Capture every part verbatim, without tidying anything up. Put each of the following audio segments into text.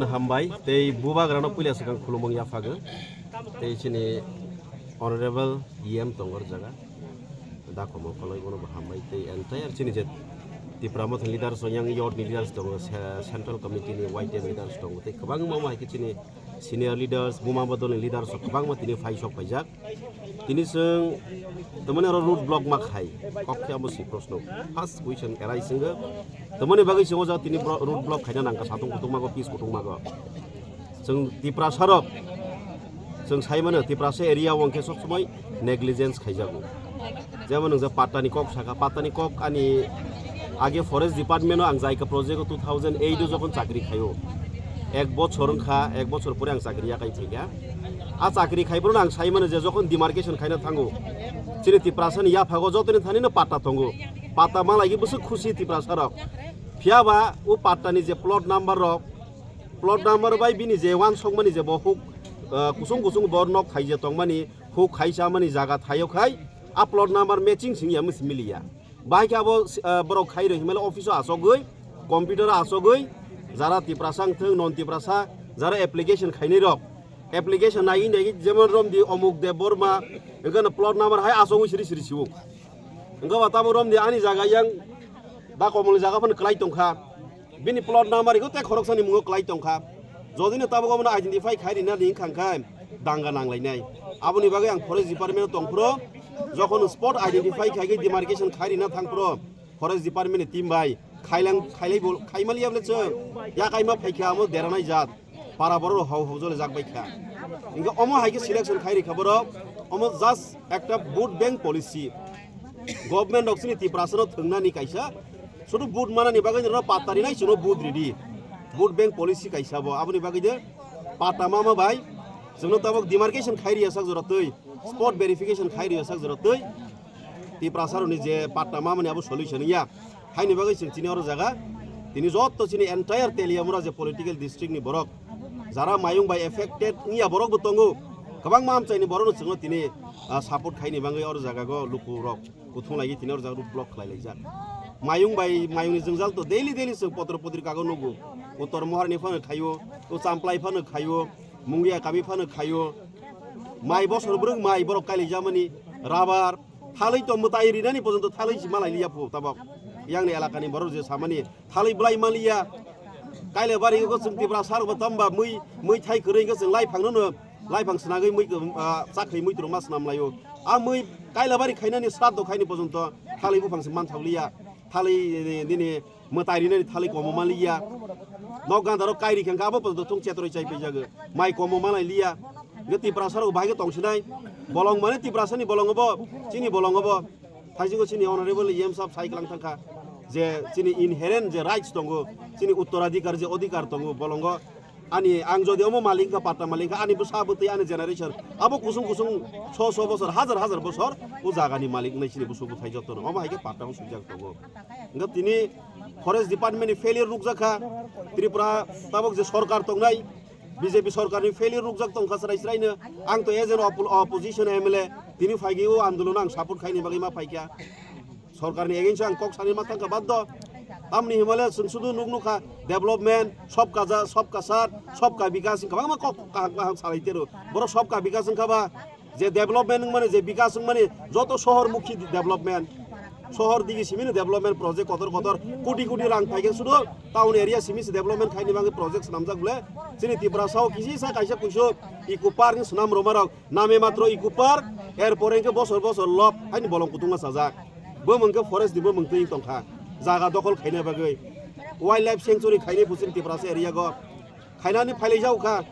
Hambai, tei bubagrano puila swkang khulumung yaphago. Tei chini Honorable E M tongo o jaga. Da Komol Koloi bono bo hambai tei entire chini je Tipra Motha ni leaders rok, yang youth ni leaders tongo, se-, central committee ni Y T F leaders tongo, tei kwbangma ma hai khe chini senior leaders, buma bodol ni leaders rok kwbangma tini phai sok phaijak. Tini chwng tamani oro road block ma khai, kok khe amo si proshno. First question arise wngkha, tamani bagwi chwng o jaga tini bro-, road block khaina nangkha, satung kutung mago, peace kutung mago. Chwng Tiprasa rok, chwng sai mano, Tiprasa area o hwnkhe sok somoi negligence khaijago. Jemon nwng je patta ni kok saka, patta ni kok ani age forest department o ang jaika project o two thousand eight o jokhon chakri khaio. Ek bochor wngkha, ek bochor pore ang chakri yakai phaikha. A chakri khai phuru ang sai mano je jokhon demarcation khaina thango, chini Tiprasa ni yaphago jotoni thani no patta tongo. Patta malai bwswk khusi Tiprasa rok. Phiya ba o patta ni je plot number rok, plot number bai bini je wansokmani je bo huk, ah, kusung kusung bo nok khai je tongmani, huk khai chamani jaga thaio khai, a plot number matching sing ya, mis-, miliya. Bahai khe abo, ah, borok khai roi himale office o asogwi, computer o asogwi, jara Tiprasa wngthwng, non Tiprasa, jara application khainai rok, application nai nai jemon romdi Omuk Deb Borma, wngkha plot number hai asogwi siri siri siwo. Wngkha ba tamo romdi ani jaga yang Da Komolni jaga phano kwlai tongkha. Bini plot number iko tei khoroksani mungo kwlai tongkha. Jodino tabuk obono identify khai rina ring khangkha, danga nanglainai. Aboni bagwi ang forest department tongphro, jokhon spot identify khaigwi demarcation khai rina thangphro, forest department ni team bai khailang, khailai bo, khaimali yable chwng, ya kaima phaikha amo deranai jat. Para borok hau hau jole jak bai kha. Inga omo hai khe selection khai rikha borok. Omo just ekta vote bank policy. Government rok chini Tiprasa no thwngnani kaisa. Sudu vote manani bagwi no patta rinai chwngno vote ridi. Vote bank policy kaisa bo. Aboni bagwi de patta mama bai chwngno tabok demarcation khai riya sak jora twi. Spot verification khai riya sak jora twi. Tiprasa rokni je patta mamani abo solution ya. Haini bagwi chwng chini oro jaga, tini jotto chini entire Teliamura je political district ni borok, jara mayung bai affected wngya borok bo tongo, kwbangma amchaini borokno chwngno tini, ah, support khaini bagwi oro jaga go luku rok kuthung lagi tini oro jaga road block khlai laijak. Mayung bai mayungni jwngjal to daily daily chwng potro potrika go nugo, Uttor Mohar ni phano khaio, o Champlai phano khaio, Mungia kami phano khaio, mai bosor bwrwk mai borok kailaijamani, rubber, Thalwi to mwtai rinani porjonto thalwi si malai liya phu tabok. Yang ni elaka ni borok je samani thalwi bwlai maliya. Kaile bari ko chwng Tiprasa rok bo tamba mui, mui thai kwrwi ko chwng lai phang no, lai phang snagwi mui, ah, chakhwi mui turu ma snam laio. A mui kaile bari khainani sraddho khaini porjonto thalwi buphang se man thawliya. Thalwi, eh, nini mwtai rinani thalwi komo maliya. Nok gandaro kairi khangkha abo porjonto thung chetroi chai paijago. Mai komo malai liya. Nge Tiprasa rok bahai khe tongsinai. Bolong mane Tiprasa ni bolong obo, chini bolong obo. Thaisingo chini honorable E M sab sai klang thangkha. Je chini inherent je rights tongo, chini uttoradhikar je odhikar tongo, bolongo ani ang jodi omo malik kha, patta malik kha, ani bwsa bwtwi ani generation. Abo kusung kusung sho sho bosor, hazar hazar bosor o jagani malik wngnai chini busu bwthai jotono. Omo hai khe patta o swijak tongo. Hingkhe tini forest department ni failure nukjak kha. Tripura tabok je sorkar tongnai, B J P sorkar ni failure nukjak tongkha chwrai chwraino. Ang to as an oppo-, opposition M L A, tini phaigwi o andolon ang support khaini bagwi ma phaikha. Sorkar ni against o ang kok sani ma thangkha baddo. Tamni himale chwng sudu nuk nukha development, sabka ja-, sabka saath, sabka bikas, kwbangma kok kaham kaham salai tero. Borok sabka bikas wngkha ba, je development wngmani, je bikas wngmani, joto sohor mukhi development, sohor digi simini development project kotor kotor koti koti rang phaikhe sudu town area simi se development khaini bagwi project swnamjak bole. Chini Tiprasa o kisi sa kaisa kuisu eco park ni swnam rwma rok name matro eco park, er pore hwnkhe bosor bosor lop haini bolong kutung ma sajak. Bo mungkhe forest ni bo mungtwi tongkha jaga dokhol khaina bagwi, wildlife sanctuary khaini phuchini Tiprasa area go. Khainani phailai jao kha.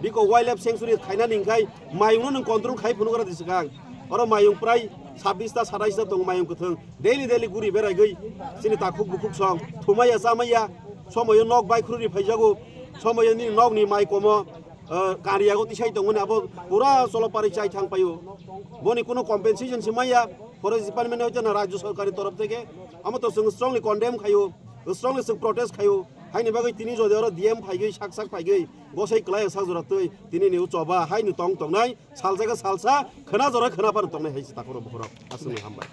Biko wildlife sanctuary khainani hingkhai mayungno nwng control khai phunukra di swkang. Oro mayung prai sabbish ta satais ta tongo mayung kwthwng. Daily daily guri beraigwi chini takhuk bukhuk song thumaiya chamaiya. Somoyo nok bai khururi phaijago. Somoyo nini nokni mai komo, ah, kariyago tisai tongmani abo pura cholopari chai thang paio. Boni kuno compensation se maiya. Forest department hoite na rajyo sorkari torof theke. Amo to chwng strongly condemn khaio. Strongly chwng protest khaio. Haini bagwi tini jodi oro D M phaigwi sak sak phaigwi gosai kwlai sak jora twi tini ni uchoba haini tong tongnai salsa khe salsa khwna jora khwna phano tongnai hai se takhoro bukhoro aswkni hambai.